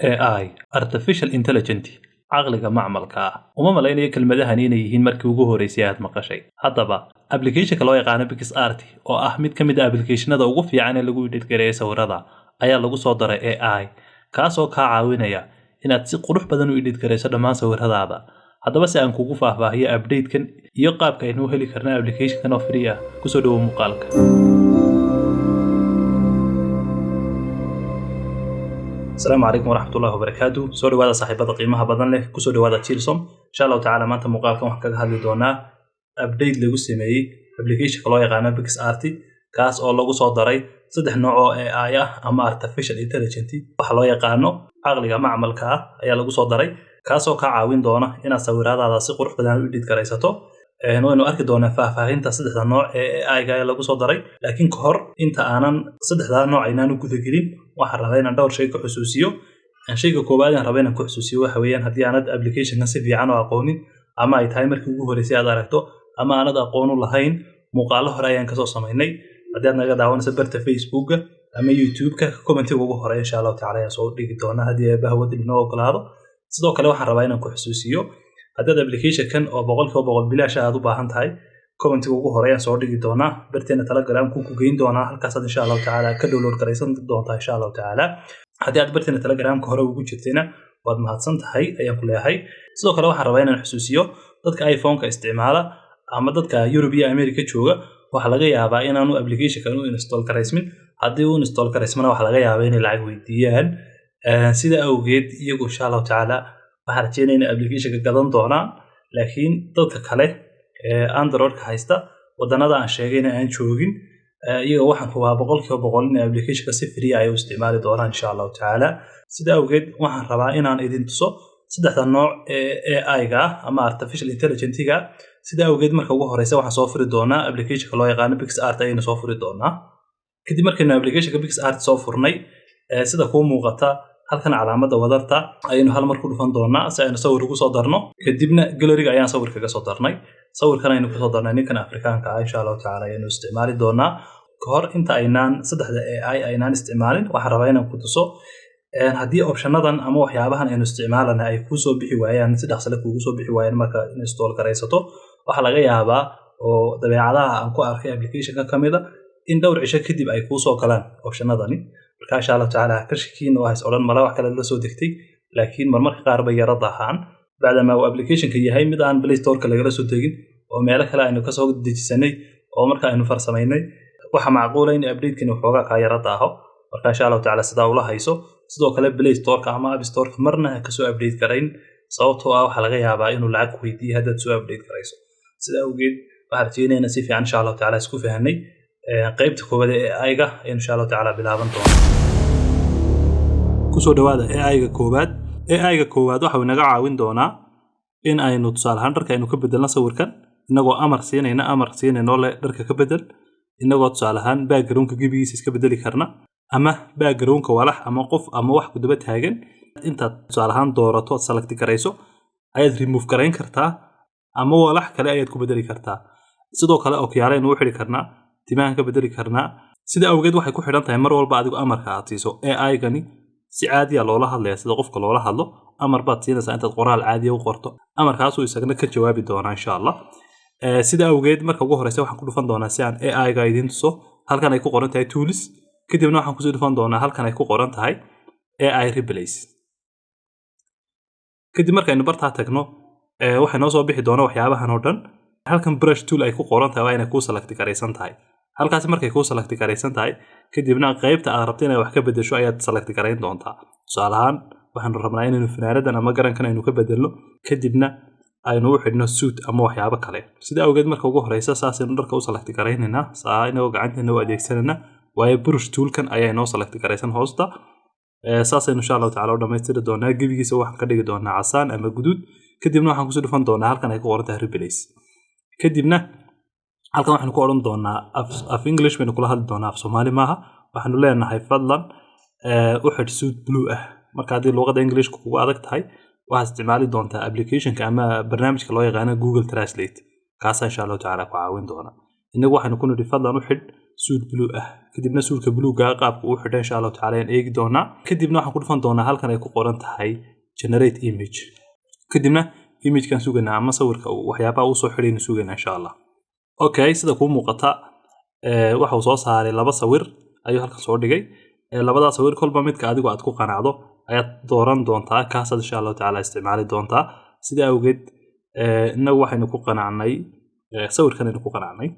AI, Artificial Intelligence, caqliga macmalka ah. Uma malaynayo kelmadahani inay yihiin markii ugu horeysay aad maqashay. Haddaba, applicationka loo yaqaano PicsArt, oo ah mid ka mid ah applicationada ugu fiican ee lagu edit gareeyo sawirada, ayaa lagu soo daray AI, kaasoo kaa caawinaya inaad si qurux badan u edit gareyso dhammaan sawiradaada. Haddaba, si aan kugu faahfaahiyo update-kan iyo qaabka aynu u heli karno applicationkan oo free ah, kusoo dhawow muuqaalka. Asalaamu calaykum waraxmatullahi wabarakaatu. Soo dhawaada, saaxiibada qiimaha badan leh, kusoo dhawaada Chilsom. Insha Allahu tacaala, maanta muuqaalkan waxaan kaga hadli doonaa update lagu sameeyey applicationka loo yaqaano PicsArt, kaas oo lagu soo daray saddex nooc oo AI ah ama artificial intelligence, waxa loo yaqaano caqliga macmalka ah ayaa lagu soo daray, kaasoo kaa caawin doona inaad sawiradaada si qurux badan u edit garaysato. Waynu arki doonaa faahfaahinta saddexda nooc ee AI-ga ee lagu soo daray, laakiin ka hor inta aanan saddexdaa nooc aynaan u gudagelin, waxaan rabaa inaan dhowr shay ka xusuusiyo. Shayga koowaad aan raba inaan ku xusuusiyo waxa weeyaan, haddii aanad applicationkan si fiican u aqoonin, ama ay tahay markii ugu horreysay aad aragto, ama aanad aqoon u lahayn, muuqaalo hore ayaan kasoo samaynay. Haddii aad naga daawanayso barta Facebooka ama YouTube-ka, commentiga ugu horeya insha Allahu tacala ayaan soo dhigi doonaa, haddii Eebbaha waddan inoo ogolaado. Sidoo kale, waxaan rabaa inaan ku xusuusiyo, haddaad applicationkan oo 100% bilaash aad u baahan tahay, commentiga ugu horeeyaan soo dhigi doonaa, barteena Telegramku ku geyn doonaa, halkaasaad insha Allahu tacaala ka download garaysan doontaa insha Allahu tacaala. Haddii aad barteena Telegramka hore ugu jirtayna, waad mahadsan tahay ayaan ku leeyahay. Sidoo kale, waxaan rabaa inaan xusuusiyo dadka iPhone-ka isticmaala ama dadka Europe iyo America jooga, waxaa laga yaabaa inaanu applicationkan u install garaysmin. Haddii uu install garaysmana, waxaa laga yaabaa inay lacag weydiiyaan. Sida awgeed, iyagu insha Allahu tacaala waxaan rajeynaya inay applicationka gadan doonaan, laakiin dadka kale ee Androidka haysta, wadanada aan sheegayna aan joogin, iyaga waxaan hubaa 100% in applicationka si free ay u isticmaali doonaan insha Allahu tacaala. Sida awgeed, waxaan rabaa inaan idin tuso saddexda nooc ee AI-ga ah ama artificial intelligence-ga. Sida awgeed, marka ugu horeysa waxaan soo furi doonaa applicationka loo yaqaano PicsArt ayaynu soo furi doonaa. Kadib markaynu applicationka PicsArt soo furnay, sida kuu muuqata halkan calaamadda wadarta ayaynu hal mar ku dhufan doonaa si aynu sawir ugu soo darno. Kadibna galleryga ayaan sawir kaga soo darnay. Sawirkan aynu kusoo darnay ninkan Afrikaanka ah insha Allahu tacaala ayaynu isticmaali doonaa. Kahor inta aynaan saddexda AI aynaan isticmaalin, waxaan rabaa inaan ku tuso, haddii optionadan ama waxyaabahan aynu isticmaalana ay kuu soo bixi waayaan, si dhaqsale kuugu soo bixi waayaan marka install garaysato, waxaa laga yaabaa oo dabeecadaha aan ku arkay applicationka ka mida in dhowr cisho kadib ay kuu soo galaan optionadani. Marka insha Allahu tacaala ka shakiin oo hays odhan mala wax kale la soo degtay, laakiin marmarka qaar bay yara daahaan, bacdamaa uu applicationka yahay mid aan Play Storeka lagala soo degin oo meelo kale aynu kasoo dejisanay oo marka aynu farsamaynay. Waxa macquula in updatekani waxoogaa kaa yara daaho. Marka insha Allahu tacaala sidaa ula hayso. Sidoo kale, Play Storeka ama App Storeka marna ha kasoo update garayn, sababtoo ah waxaa laga yaabaa inuu lacag weydiiyo haddaad soo update garayso. Sida awgeed, waxaan rajeynaynaa si fiican insha Allahu tacaala isku fahanay. Qaybta koowaad ee AI-ga ayaynu insha Allahu tacaala bilaaban doonaa. Kusoo dhawaada AI-ga koowaad. AI-ga koowaad waxa uu inaga caawin doonaa in aynu tusaale ahaan dharka aynu ka bedelno sawirkan, inagoo amar siinayno le dharka ka bedel, inagoo tusaale ahaan backgroundka gebigiisa iska bedeli karna, ama backgroundka walax ama qof ama wax ku daba taagan intaad tusaale ahaan doorato, ood select garayso, ayaad remove garayn kartaa ama walax kale ayaad ku bedeli kartaa. Sidoo kale, okyaale aynu u xidhi karnaa, timahan ka bedeli karnaa. Sida awgeed, waxay ku xidhan tahay mar walba adigu amarka aad siiso. AI-gani si caadiya loola hadlaya, sida qofka loola hadlo. Amar baad siinaysaa intaad qoraal caadiya u qorto, amarkaasuu isagna ka jawaabi doonaa insha Allah. Sida awgeed, marka ugu horeysa waxaan ku dhufan doonaa, si aan AI-ga idiin tuso, halkan ay ku qoran tahay tools. Kadibna waxaan kusii dhufan doonaa halkan ay ku qoran tahay AI replace. Kadib markaynu bartaa tagno, waxay noo soo bixi doona waxyaabahan oo dhan. Halkan brush tool ay ku qoran tahay waa inay kuu select garaysan tahay. Halkaasi markay kuu select garaysan tahay, kadibna qaybta aad rabto inaad wax ka bedesho ayaad select garayn doontaa. Tusaale ahaan, waxaanu rabnaa inaynu funaanadan ama garankan aynu ka bedelno, kadibna aynu u xidhno suit ama waxyaabo kale. Sida awgeed, marka ugu horeysa saasaynu dharka u select garaynaynaa, saa inagoo gacanteena u adeegsanayna, waayo brush toolkan ayaa inoo select garaysan hoosta. Saasaynu insha Allahu tacala u dhamaystiri doonaa. Gebigiisa waxaan ka dhigi doonaa casaan ama guduud. Kadibna waxaan kusii dhufan doonaa halkan ay ku qoran tahay replace. Kadibna halkan waxaanu ku odhan doonaa, af English baynu kula hadli doonaa, af Soomaali maaha. Waxaanu leenahay, fadlan u xidh suit blue ah. Marka haddii luqadda Englishka kugu adag tahay, waxaad isticmaali doontaa applicationka ama barnaamijka loo yaqaano Google Translate, kaasaa insha Allahu tacala ku caawin doona. Inagu waxaynu ku nidhi, fadlan u xidh Suit blue ah. Kadibna suitka bluega qaabka uu xidhay, insha Allahu tacala, ayaan eegi doonaa. Kadibna waxaan ku dhufan doonaa halkan ay ku qoran tahay generate image. Kadibna imagekan sugaynaa ama sawirka waxyaabaha uu soo xidhaynu sugaynaa, insha Allah. Okay, sida kuu muuqata, waxa uu soo saaray laba sawir ayuu halkan soo dhigay. Labadaa sawir kolba midka adigu aad ku qanacdo ayaad dooran doontaa, kaasaad insha Allahu tacaala isticmaali doontaa. Sida awgeed inagu waxaynu ku qanacnay sawirkan aynu ku qanacnay.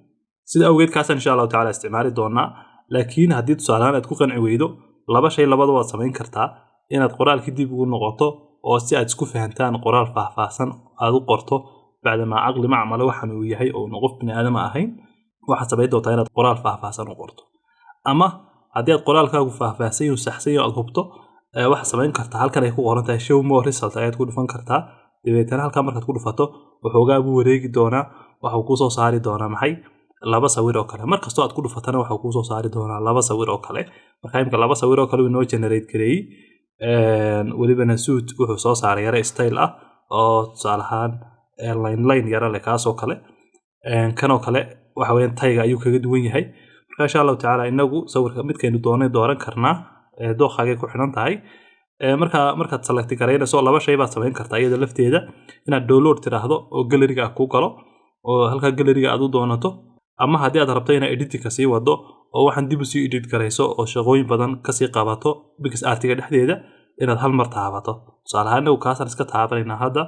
Sida awgeed kaasaan insha Allahu tacaala isticmaali doonaa. Laakiin haddii tusaalehaan aad ku qanci weydo, laba shay labada waad samayn kartaa: inaad qoraalkii dib ugu noqoto oo si aad isku fahantaan qoraal faahfaahsan aad u qorto, bacdamaa caqli macmale waxan uu yahay oo una qof bini aadama ahayn, waxaad samayn doontaa inaad qoraal faahfaahsan u qorto. Ama haddii aad qoraalkaagu faahfaahsan yahu, saxsan yahu, aad hubto, waxaad samayn kartaa halkan ay ku qoran tahay show more result ayaad ku dhufan kartaa. Dabeetana halkan markaad ku dhufato, waxoogaa buu wareegi doonaa. Waxuu kusoo saari doonaa maxay? Laba sawir oo kale. Mar kastoo aad ku dhufatana, waxuu kuusoo saari doonaa laba sawir oo kale. Marka imika laba sawir oo kale uu inoo generate gareeyey. Welibana suit wuxuu soo saaray yare style ah oo tusaale ahaan line line yara leh, kaasoo kale. Kanoo kale waxa weeyaan tayga ayuu kaga duwan yahay. Marka insha Allahu tacaala inagu sawirka midkaynu doonay dooran karnaa, dooqaagay ku xidhan tahay. Marka markaad select garaynayso, laba shay baad samayn kartaa iyada lafteeda: inaad download tiraahdo oo galleryga ah kuu galo oo halkaa galleryga aad u doonato, ama haddii aad rabto inaad editingka sii wado oo waxaan dib usii edit garayso oo shaqooyin badan kasii qabato PicsArtiga dhexdeeda, inaad hal mar taabato. Tusaale ahaan inagu kaasaan iska taabanaynaa hadda,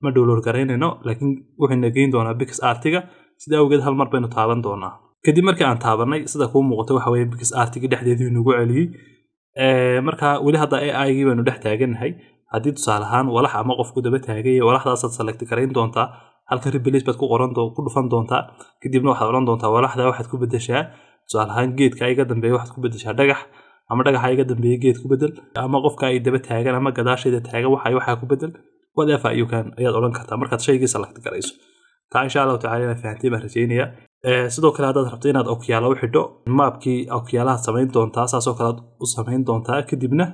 ma download garaynayno, laakiin wuxuu geyn doonaa PicsArtiga. Sida awgeed hal mar baynu taaban doonaa. Kadib markii aan taabanay, sida kuu muuqato, waxa weeye PicsArtiga dhexdeedii nagu celiyey. Marka weli hadda AI-gii baynu dhex taagannahay. Haddii tusaale ahaan walax ama qofku daba taagay, walaxdaasaad select garayn doontaa, halka replace baad ku qoran ku dhufan doontaa. Kadibna waxaad odhan doontaa walaxda waxaad ku bedeshaa, tusaale ahaan, geedka iga dambeeya waxaad ku bedeshaa dhagax, ama dhagaxa iga dambeeya geed ku bedel, ama qofka ay daba taagan ama gadaasheeda taagan waxa waxaa ku bedel, whatever you can ayaad odhan kartaa markaad shaygii select garayso. Taa insha Allahu tacala inaad fahantay baan rajaynayaa. Sidoo kale haddaad rabto inaad okyaalo u xidho, maapkii okyaalaha samayn doontaa, saasoo kale aad u samayn doontaa. Kadibna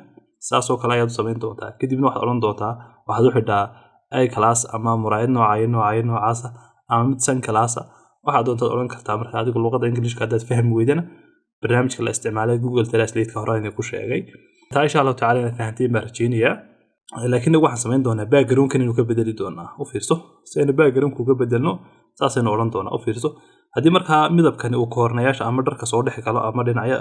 saasoo kale ayaad u samayn doontaa. Kadibna waxaad odhan doontaa waxaad u xidhaa eyeglass ama muraayad noocayo noocayo noocaasa ama mid sunglass ah, waxaad doontaad odhan kartaa. Marka adigu luqadda Englishka haddaad fahmi weydana, barnaamijka la isticmaalay Google Translate-ka hore idin ku sheegay. Taa insha Allahu tacala inaad fahanteen baan rajaynayaa. Laakiin inagu waxaan samayn doonaa backgroundkan inuu ka bedeli doonaa. U fiirso, si aynu backgroundku uga bedelno, saasaynu odhan doonaa. U fiirso, haddii markaa midabkani uu koornayaasha ama dharka soo dhex galo ama dhinacyo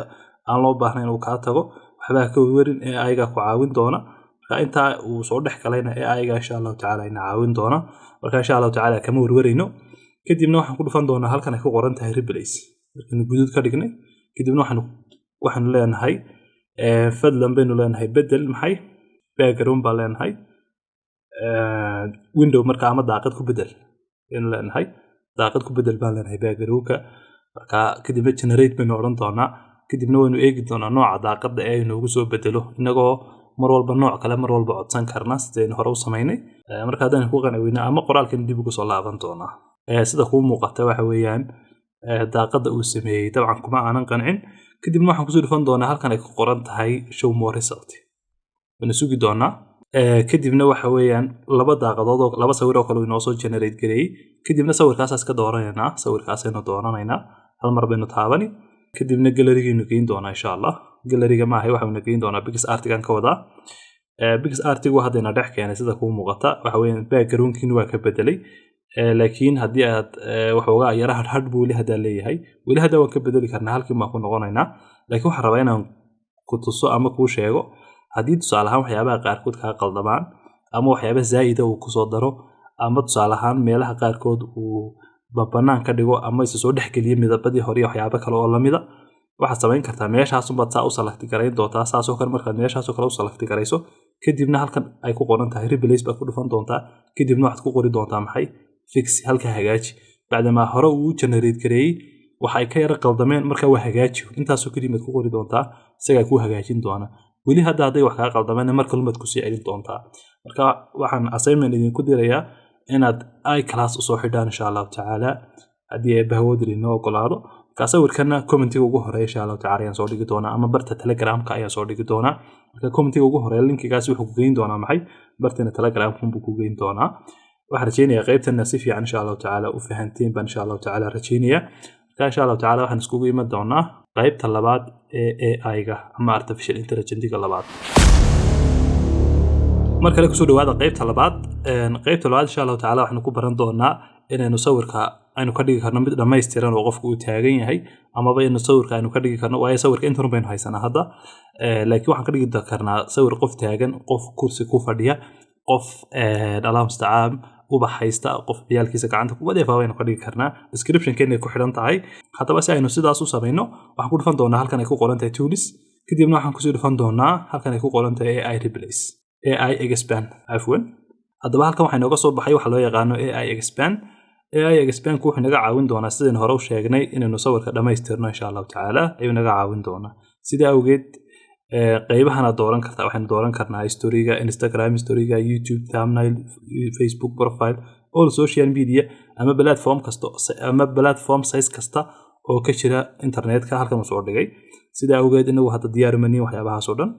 aan loo baahnayn uu kaa tago, waxbaa ka werin, ee ayaga ku caawin doona. Marka intaa uu soo dhex galayna, ee ayaga insha Allahu tacala ina caawin doona. Marka insha Allahu tacala kama werwerayno. Kadibna waxaan ku dhufan doonaa halkan ay ku qoran tahay replace. Markaynu guduud ka dhignay, kadibna waxaanu leenahay fadlan baynu leenahay bedel maxay? Background baan leenahay, window marka ama daaqad ku bedel baynu leenahay, daaqad ku bedel baan leenahay backgroundka. Marka kadibna generate baynu odhan doonaa. Kadibna waynu eegi doonaa nooca daaqadda ee inoogu soo bedelo, inagoo mar walba nooc kale mar walba codsan karna sidaynu hore u samaynay. Marka haddaynu ku qanci weyno ama qoraalkan dib ugu soo laaban doonaa. Sida kuu muuqata, waxa weeyaan daaqadda uu sameeyey dabcan kuma aanan qancin. Kadibna waxaan kusoo dhufan doonaa halkan ay ku qoran tahay show more result. Waynu sugi doonaa. Kadibna waxa weeyaan laba daaqadood oo laba sawir oo kale uu inoo soo generate gareeyey. Kadibna sawirkaasaa iska dooranaynaa, sawirkaasaynu dooranaynaa, hal mar baynu taabani. Kadibna gallerygaynu geyn doonaa insha Allah. Galleryga maahay, waxaynu geyn doonaa PicsArtigan ka wadaa. PicsArtigu haddayna dhex keenay. Sida kuu muuqata, waxa weeyaan backgroundkiina waa ka bedelay. Laakiin haddii aad waxoogaa yara hadhadh buu weli haddaa leeyahay, weli haddaa waan ka bedeli karnaa, halkiin baan ku noqonaynaa. Laakiin waxaan rabaa inaan ku tuso ama kuu sheego, haddii tusaale ahaan waxyaabaha qaarkood kaa qaldamaan ama waxyaaba zaa'ida uu kusoo daro ama tusaale ahaan meelaha qaarkood uu banaan ka dhigo ama isa soo dhexgeliyo midabadii hore iyo waxyaabo kale oo lamida, waxaad samayn kartaa meeshaasunbaad saa u select garayn doontaa. Saasoo kale markaad meeshaasoo kale u select garayso, kadibna halkan ay ku qoran tahay replace baad ku dhufan doontaa. Kadibna waxaad ku qori doontaa maxay? Fix, halka hagaaji. Bacdamaa hore uu generate gareeyey waxa ay ka yara qaldameen, marka waa hagaaji, intaasoo kadib baad ku qori doontaa, isagaa kuu hagaajin doona. Weli hadda hadday wax kaa qaldameen, mar kalunbaad kusii celin doontaa. Marka waxaan assignment idinku dirayaa inaad eyeglass usoo xidhaan, insha Allahu tacaala, haddii ay bahwoodil inoo ogolaado. Marka sawirkana commentiga ugu horeeya insha Allahu tacala ayaan soo dhigi doonaa, ama barta Telegramka ayaan soo dhigi doonaa. Marka commentiga ugu horeeya linkigaasi wuxuu ku geyn doonaa maxay? Barteena Telegramka buu ku geyn doonaa. Waxaan rajeynayaa qaybtana si fiican insha Allahu tacaala u fahanteen baan insha Allahu tacaala rajeynayaa. Marka Marka insha Allahu tacaala waxaan iskugu iman doonaa qaybta labaad ee AI-ga ama artificial intelligence-ga labaad. Mar kale kusoo dhawaada qaybta labaad. Qaybta labaad insha Allahu tacaala waxaanu ku baran doonaa inaynu sawirka aynu ka dhigi karno mid dhammaystiran oo qofku uu taagan yahay, amaba inu sawirka aynu ka dhigi karno, waayo sawirka intan baynu haysanaa hadda. Laakiin waxaan ka dhigi karnaa sawir qof taagan, qof kursi ku fadhiya, qof, Allahu mustacaan, ubax haysta, qof ciyaalkiisa gacanta ku whatever baynu ka dhigi karnaa. Description-keena ku xidhan tahay. Haddaba si aynu sidaas u samayno, waxaan ku dhufan doonaa halkan ay ku qoran tahay tools, kadibna waxaan kusii dhufan doonaa halkan ay ku qoran tahay AI replace, AI expand cafwan. Haddaba halkan waxaa inooga soo baxay waxa loo yaqaano AI expand. AI expand-ku wuxuu naga caawin doonaa, sidaynu hore u sheegnay, inaynu sawirka dhammaystirno insha Allahu tacaala ayuu naga caawin doonaa. Sida awgeed qaybahana dooran kartaa. Waxaynu dooran karnaa story-ga Instagram, story-ga YouTube, thumbnail, Facebook profile, all social media ama platform kasta ama platform size kasta oo ka jira internetka halkan uu soo dhigay. Sida awgeed inagu hadda diyaar uma nihin waxyaabahaas oo dhan.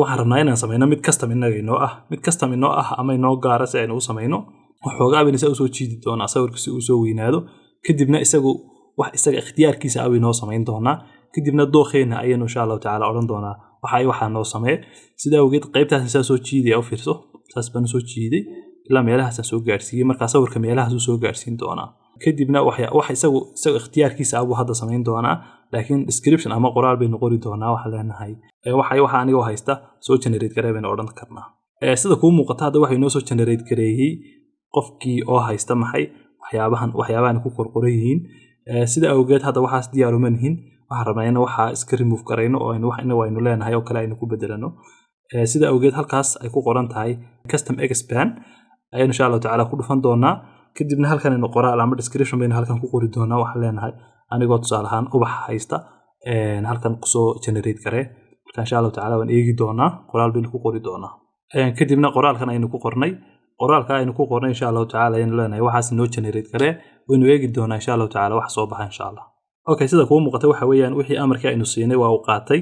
Waxaan rabnaa inaan samayno mid custom innaga inoo ah, mid custom inoo ah ama inoo gaara. Si aynu u samayno, waxoogaa baynu saa usoo jiidi doonaa sawirka si uu soo weynaado. Kadibna isagu wax isaga ikhtiyaarkiisa ah inoo samayn doonaa. Kadibna dookheena ayaynu insha Allahu tacaala odhan doonaa waxa ay waxaa noo samee. Sida awgeed qaybtaas saa soo jiidaya, u fiirso, saas baan usoo jiiday ilaa meelahaasaan soo gaarsiiyey. Markaa sawirka meelahaas uu soo gaarsiin doonaa. Kadibna wax isagu ikhtiyaarkiisa ah buu hadda samayn doonaa, laakiin description ama qoraal baynu qori doonaa. Waxaan leenahay waxa anigoo haysta soo generate garee baynu odhan karnaa. Sida kuu muuqata hadda waxay noo soo generate gareeyey qofkii oo haysta maxay, waxyaabahan ku qorqoran yihiin. Sida awgeed hadda waxaas diyaar uma nihin. Waxaan rabnaa in waxaa iska remove garayno oo aynu wax inagu aynu leenahay oo kale aynu ku bedelano. Sida awgeed halkaas ay ku qoran tahay custom expand ayaynu insha Allahu tacaala ku dhufan doonaa. Kadibna halkan aynu qoraal ama description baynu halkan ku qori doonaa. Waxaan leenahay anigoo tusaale ahaan ubax haysta halkan kusoo generate garee. Marka insha Allahu tacaala waan eegi doonaa, qoraal baynu ku qori doonaa. Kadibna qoraalkan aynu ku qornay, qoraalka aynu ku qornay insha Allahu tacaala ayaynu leenahay waxaas noo generate garee. Waynu eegi doonaa insha Allahu tacaala wax soo baxa insha Allah. Okay, sida kuu muuqata waxa weeyaan wixii amarkii aynu siinay waa uu qaatay.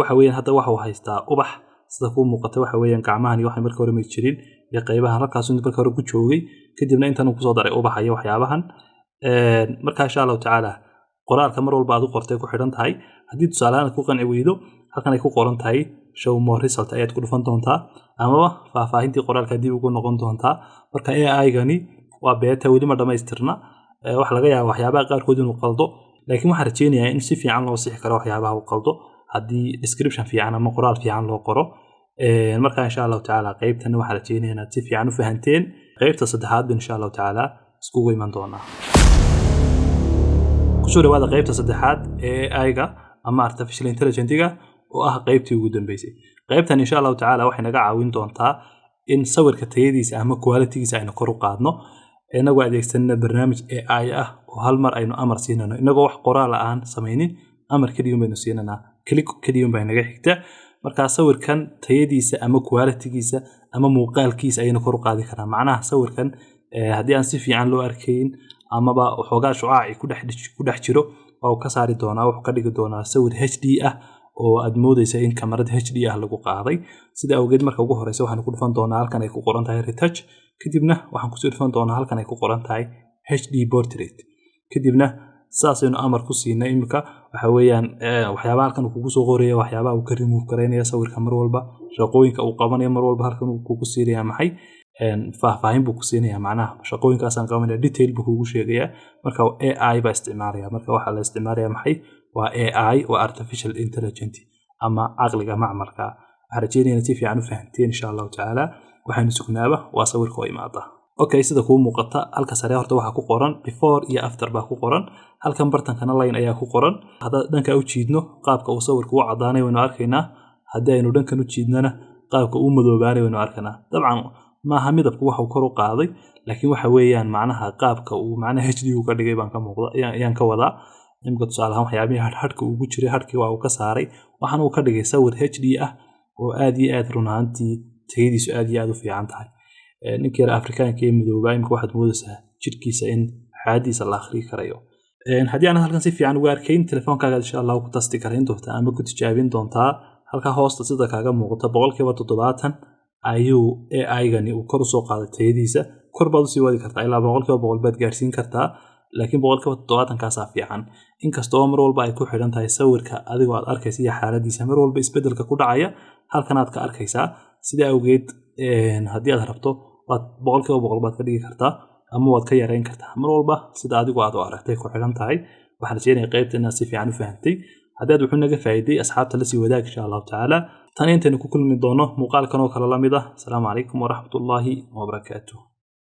Waxa weeyaan hadda waxa uu haystaa ubax. Sida kuu muuqata waxa weeyaan gacmahan iyo waxay marka hore may jirin iyo qaybahan halkaas marka hore ku joogay. Kadibna intan uu kusoo daray ubaxa iyo waxyaabahan. Marka insha Allahu tacaala qoraalka mar walba aad u qortay ku xidhan tahay. Haddii tusaale ahaan aad ku qanci weydo, halkan ay ku qoran tahay show more result ayaad ku dhufan doontaa, amaba faahfaahintii qoraalka dib ugu noqon doontaa. Marka AI-gani waa beta, weli ma dhamaystirna. Waxa laga yaabaa waxyaabaha qaarkood inuu qaldo, laakiin waxaan rajeynayaa in si fiican loo sixi karo waxyaabaha uu qaldo haddii description fiican ama qoraal fiican loo qoro. Marka insha Allahu tacaala qaybtan waxaan rajeynaya inaad si fiican u fahanteen. Qaybta saddexaad bin insha Allahu tacaala iskugu iman doonaa. Kusoo dhawaada qaybta saddexaad ee AI-ga ama artificial intelligence-ga oo ah qaybtii ugu dambeysay. Qaybtan insha Allahu tacaala waxay naga caawin doontaa in sawirka tayadiisa ama quality-giisa aynu kor u qaadno, inagoo adeegsanana barnaamij AI ah oo hal mar aynu amar siinano, inagoo wax qoraal aan samaynin. Amar keliyun baynu siinanaa, click keliyun baa naga xigta. Markaa sawirkan tayadiisa ama quality-giisa ama muuqaalkiisa ayaynu kor u qaadi karnaa. Macnaha sawirkan haddii aan si fiican loo arkayn amaba waxoogaa shucaaci ku dhex jiro, waa uu ka saari doonaa. Wuxuu ka dhigi doonaa sawir HD ah oo aad moodeysa in kamarad HD ah lagu qaaday. Sida awgeed marka ugu horeysa waxaan ku dhufan doonaa halkan ay ku qoran tahay retouch. Kadibna waxaan kusii dhufan doonaa halkan ay ku qoran tahay HD portrait. Kadibna saasaynu amar ku siinay. Imika waxa weeyaan waxyaabaha halkan uu kugu soo qoraya, waxyaabaha uu ka remove garaynaya sawirka mar walba, shaqooyinka uu qabanayo mar walba halkan uu kugu siinaya maxay, faahfaahin buu ku siinaya. Macnaha shaqooyinkaasaan qabanaya detail buu kugu sheegaya. Marka AI baa isticmaalaya. Marka waxaa la isticmaalaya maxay? Waa AI, waa artificial intelligent ama caqliga macmalka. Waxaan rajeynaya inaad si fiican u fahanteen insha Allahu tacaala. Waxaynu sugnaaba waa sawirka oo imaada. Okay, sida kuu muuqata halka sare horta waxaa ku qoran before iyo after baa ku qoran. Halkan bartankana line ayaa ku qoran. Haddaan dhanka u jiidno, qaabka uu sawirku u cadaanay waynu arkaynaa. Haddii aynu dhankan u jiidnana, qaabka uu madoobaanay waynu arkaynaa. Dabcan maaha midabku waxuu kor u qaaday, laakiin waxa weeyaan macnaha qaabka uu macnaha HD uu ka dhigay baan ka muuqda ayaan ka wadaa. Imika tusaale ahaan waxyaabihii hadhka ugu jiray, hadhkii waa uu ka saaray, waxaana uu ka dhigay sawir HD ah oo aad iyo aad run ahaantii tayadiisu aad iyo aad u fiican tahay. Ninka yar Afrikaanka ee madoobaa imika waxaad moodaysaa jidhkiisa in xaadiisa la akhriyi karayo. Haddii aanad halkan si fiican uga arkayn, telefoonkaaga insha Allah ku tasti karayn doontaa ama ku tijaabin doontaa. Halka hoosta sida kaaga muuqata 70% ayuu AI-gani uu kor usoo qaaday tayadiisa. Kor baad usii wadi kartaa, ilaa 100% baad gaarsiin kartaa. Laakiin 70% kaasaa fiican, inkastoo mar walba ay ku xidhan tahay sawirka adigoo aad arkaysa iyo xaaladiisa. Mar walba isbedelka ku dhacaya halkan aad ka arkaysaa. Sidaa awgeed, haddii aad rabto waad 100% baad ka dhigi kartaa ama waad ka yareyn kartaa. Mar walba sida adigu aad u aragtay ku xidhan tahay. Waxaan rajeynaya qaybta inaad si fiican u fahantay. Haddii aad wuxuu naga faa'iiday, asxaabta lasii wadaag, insha Allahu tacaala. Tan intaynu ku kulmi doono muuqaalkan oo kale la mid ah, asalaamu calaykum waraxmatullaahi wabarakaatuh.